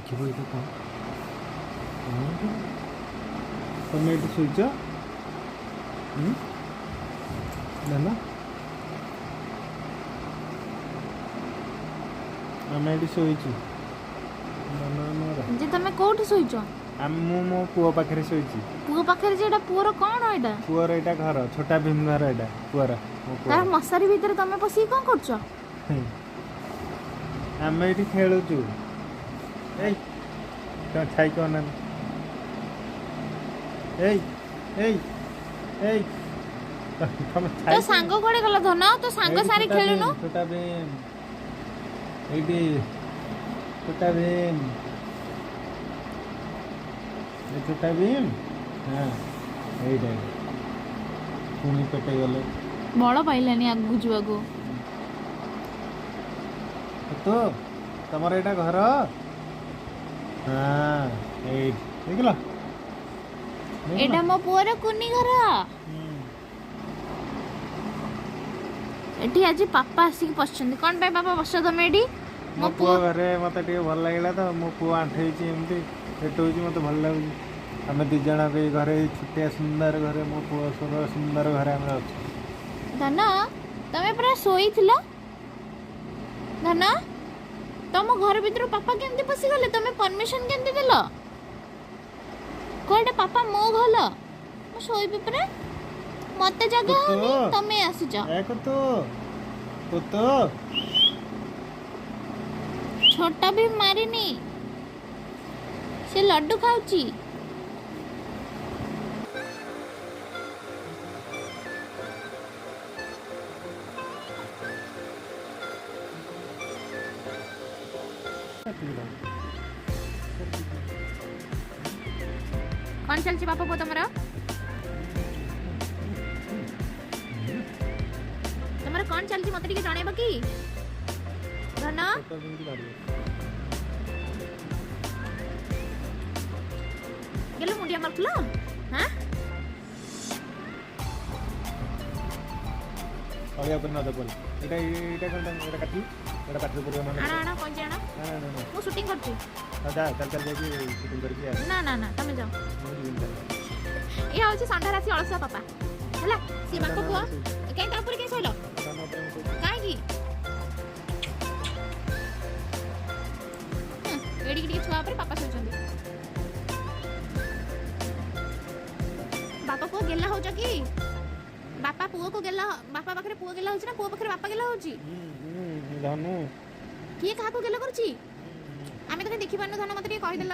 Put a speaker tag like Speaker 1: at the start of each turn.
Speaker 1: ଦେଖିବୁ ଏଇଟା କ'ଣ? କ'ଣ ତମେ ଏଇଠି ଶୋଇଛ? ହୁଁ? ନା, ଆମେ ଏଇଠି ଶୋଇଛୁ ଧନ ମୋର।
Speaker 2: ଯେ ତମେ କୋଉଠି ଶୋଇଛ?
Speaker 1: ମୁଁ ମୋ ପୁଅ ପାଖରେ ଶୋଇଛି।
Speaker 2: ପୁଅ ପାଖରେ ଯେ ଏଇଟା ପୁଅର କ'ଣ? ଏଇଟା
Speaker 1: ପୁଅର ଏଇଟା ଘର, ଛୋଟା ଭୀମ ଘର ଏଇଟା ପୁଅର, ମୋ
Speaker 2: ତାର
Speaker 1: ପୁଅର।
Speaker 2: ମଶାରୀ ଭିତରେ ତମେ ପଶିକି କ'ଣ କରୁଛ?
Speaker 1: ଆମେ ଏଇଠି ଖେଳୁଛୁ। ଏଇ ତମ ଛାଇ କଣ? ଏଇ ଏଇ ଏଇ, ତମେ
Speaker 2: ତୋ
Speaker 1: ଛାଇ।
Speaker 2: ସାଙ୍ଗ କୁଆଡେ ଗଲା ଧନ? ତୋ ସାଙ୍ଗ
Speaker 1: ଏଇଠି
Speaker 2: ସାରେ
Speaker 1: ଛୋଟା
Speaker 2: ଖେଳୁନୁ?
Speaker 1: ଭୀମ, ଛୋଟା ଭୀମ ଏଇଠି, ଛୋଟା ଭୀମ, ଏ ଛୋଟା ଭୀମ। ହଁ, ଏଇଟା ପୁଣି ପେଟେଇ ଗଲେ।
Speaker 2: ବଳ ପାଇଲାନି ଆଗକୁ ଯିବାକୁ।
Speaker 1: ତ ତମର ଏଇଟା ଘର। ହଁ, ଏଇଠି ଦେଖିଲ, ଦେଖିଲ?
Speaker 2: ଏଇଟା ମୋ ପୁଅର କୁନି ଘର। ଏଠି ଆଜି ପାପା ଆସିକି ପଶିଛନ୍ତି। କ'ଣ ପାଇଁ ବାପା ବସ ତମେ ଏଠି?
Speaker 1: ମୋ ପୁଅ ଘରେ ମତେ ଟିକେ ଭଲ ଲାଗିଲା ତ। ମୋ ପୁଅ ଆଣ୍ଠେଇଛି, ଏମିତି ପେଟଉଛି, ମତେ ଭଲ ଲାଗୁଛି। ଆମେ ଦି ଜଣ ଏଇ ଘରେ, ଏଇ ଛୋଟିଆ ସୁନ୍ଦର ଘରେ, ମୋ ପୁଅ ସୁନ୍ଦର ଘରେ ଆମେ ଅଛୁ।
Speaker 2: ଧନ, ତମେ ପୁରା ଶୋଇଥିଲ। ଧନ, ତମ ଘର ଭିତରୁ ପାପା କେମିତି ପଶିଗଲେ? ତମେ ପରମିଶନ କେମିତି ଦେଲ? କୁଆଡ଼େ ପାପା, ମୋ ଘର, ମୁଁ ଶୋଇବି ପରା, ମତେ ଜାଗା ହଉନି,
Speaker 1: କୁତୁ।
Speaker 2: ତମେ ଆସିଛ।
Speaker 1: ଏ କୁତୁ, କୁତୁ।
Speaker 2: ଛୋଟା ବି ମାରିନି, ସେ ଲଡୁ ଖାଉଛି। କ'ଣ ଚାଲିଛି ବାପା ପୁଅ ତମର? ତମର କ'ଣ ଚାଲିଛି ମତେ ଟିକେ ଜଣେଇବ କି ଧନ?
Speaker 1: ଛୋଟ ଭୀମକୁ ଧରିବ।
Speaker 2: ଗେଲୁ, ମୁଣ୍ଡିଆ ମାରୁଥିଲ? ହଁ।
Speaker 1: ଅଳିଆ ଉପରେ ନ ଦେବ। ଏଇଟା ଏଇଟା କ'ଣ? ଏଇଟା କାଟିଲି, ଏଇଟା ପାଟିରେ ପଡ଼ିବ ମାନେ।
Speaker 2: ଆଣ ଆଣ, କଞ୍ଚି ଆଣ।
Speaker 1: ନା ନା ନା ନା।
Speaker 2: ମୁଁ ସୁଟିଂ କରୁଛି।
Speaker 1: ହଁ, ଯା, ଚାଲ ଚାଲ, ଯାଇକି ସୁଟିଂ କରିକି ଆସ।
Speaker 2: ନା ନା ନା, ତମେ ଯାଅ।
Speaker 1: ମୁଁ ଯିବିନି, ଚାଲ।
Speaker 2: ଇଏ ହଉଛି ଷଣ୍ଢ ରାଶି ଅଳସୁଆ ପାପା। ହେଲା, ସିଏ ବାପ ପୁଅ କାହିଁ ତା ଉପରେ କାହିଁ ଶୋଇଲ?
Speaker 1: ଧନ ଉପରେ ମୁଁ ଶୋଇଛି।
Speaker 2: କାହିଁକି? ଏଡ଼ିକି ଟିକେ ଛୁଆ ଉପରେ ପାପା ଶୋଇଛନ୍ତି। ବାପା ପୁଅ ଗେଲା ହଉଛ କି? ବାପା ପୁଅକୁ ଗେଲା, ବାପା ପାଖରେ ପୁଅ ଗେଲା ହଉଛି ନା ପୁଅ ପାଖରେ ବାପା ଗେଲା ହଉଛି?
Speaker 1: ହୁଁ, ହୁଁ, ଧନୁ।
Speaker 2: କିଏ କାହାକୁ ଗେଲ କରୁଛି ଆମେ ତ କାହିଁ ଦେଖିପାରୁନୁ। ଧନ, ମତେ ଟିକେ କହିଦେଲ।